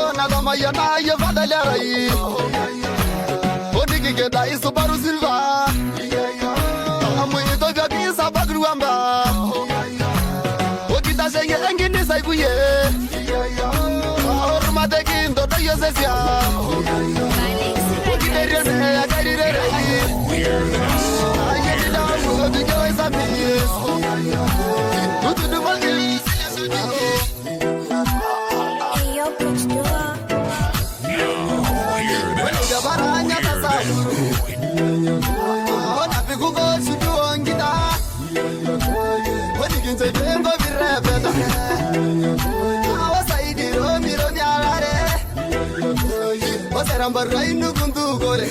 Onatamayiana yie fadhali arai. Onikikeda Subaru Silva. Amu Ethiopia kisabak Rwanda. Okitasheyie enkini saikuye. Orumateki ntotoyio sesia. Okiterie karirerei. Ayetidamu otukewaisapis. Utudumaki. Hey, yo, Coach Dua. Now hear this. Baranya tasaburu. Onapikuko shuduongita. Onikinchepengo virepeta. Awasaidiro miro mialare. Oserambarwa inukuntukore.